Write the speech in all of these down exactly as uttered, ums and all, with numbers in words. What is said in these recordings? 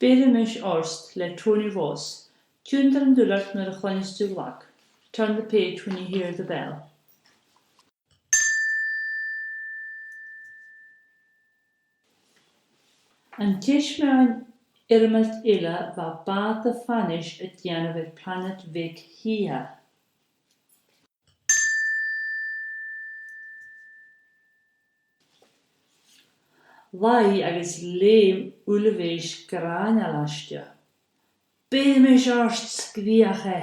Beiridh mise ort le Tony Ross. Tionndaidh an duilleag nuair a chluinneas tu an glag. Turn the page when you hear the bell. An teis-meadhan iormailt eile, bha bàta-fanais a' dèanamh air planaid bheag shìtheil. Laigh agus leum uilebheist gràineil aiste. Beiridh mise ort, sgreuch e.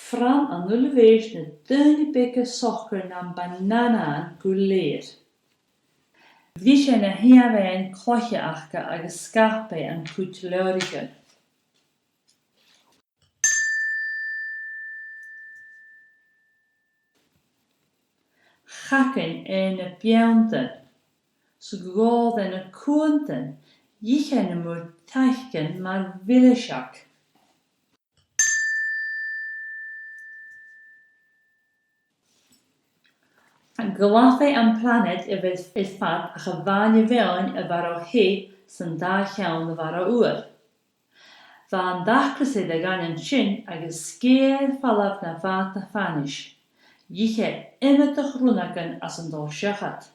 Phram an uilebheist na daoine beaga socair nam bananathan gu lèir. Bhris e na h-ìomhaighean cloiche aca agus sgaip e an cuid leabhraichean. Chaidh e na beanntan, 's ghabh e na cuantan, dh'ith e na muir-taicean mar mhiliseag. Ghlaf e am planaid a bh' air fad ach a' bhaile bheag a bha ro theth 's an dà cheann a bha ro fhuar. Bha an t-acras air a dh'aindeoin sin agus sgèith e air falbh na bhàta-fanais. Dh'ith e iomadach rionnagan às an dol seachad.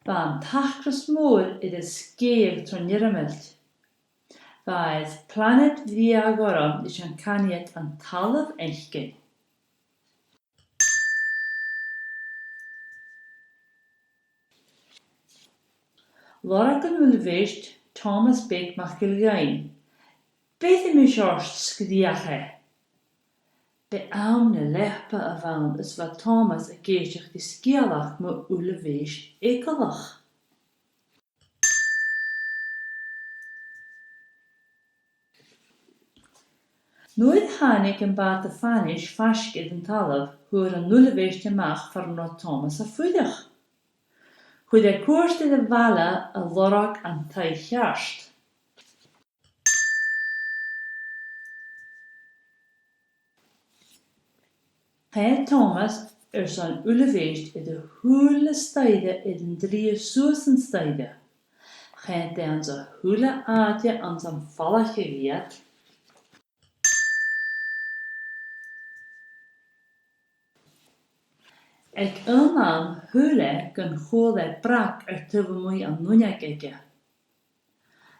Bha an t-acras mòr air a sgèith tron iormailt. Bha e air planaid bhrèagha a ghairm leis an can iad an talamh fhaicinn. Lorg an uilebheist Tòmas Beag MacIlleDhuinn. Beiridh mise ort, sgreuch e. B' e àm na leapa a bh' ann is bha Tòmas ag èisteachd ri sgeulachd mu uilebheist eagalach. Nuair a thàinig am bàta-fanais faisg air an talamh, fhuair an uilebheist a-mach far an robh Tòmas a' fuireach. Chuir e cuairt air a' bhaile a lorg an taigh cheart. Chaidh Tòmas airson uilebheist air a h-uile staidhre air an t-slighe suas an staidhre. Choimhead e anns a h-uile àite anns am falach a bh' iad. Aig aon àm shaoil e gun chuala e brag air taobh a-muigh an uinneig aige.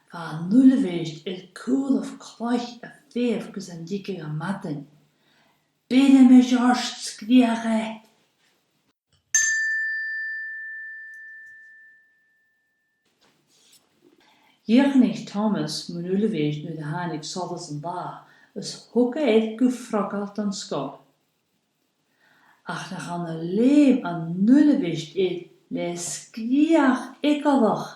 Bha an uilebheist air cùlaibh cloich a' feitheamh gus an tigeadh am madainn. Beiridh mise ort, sgreuch e. Dhìochuimhnich Tòmas mun uilebheist nuair a thàinig solas an latha, is thog e air gu frogail don sgoil. Ach nach ann a leum an uilebheist air le sgreuch eagalach.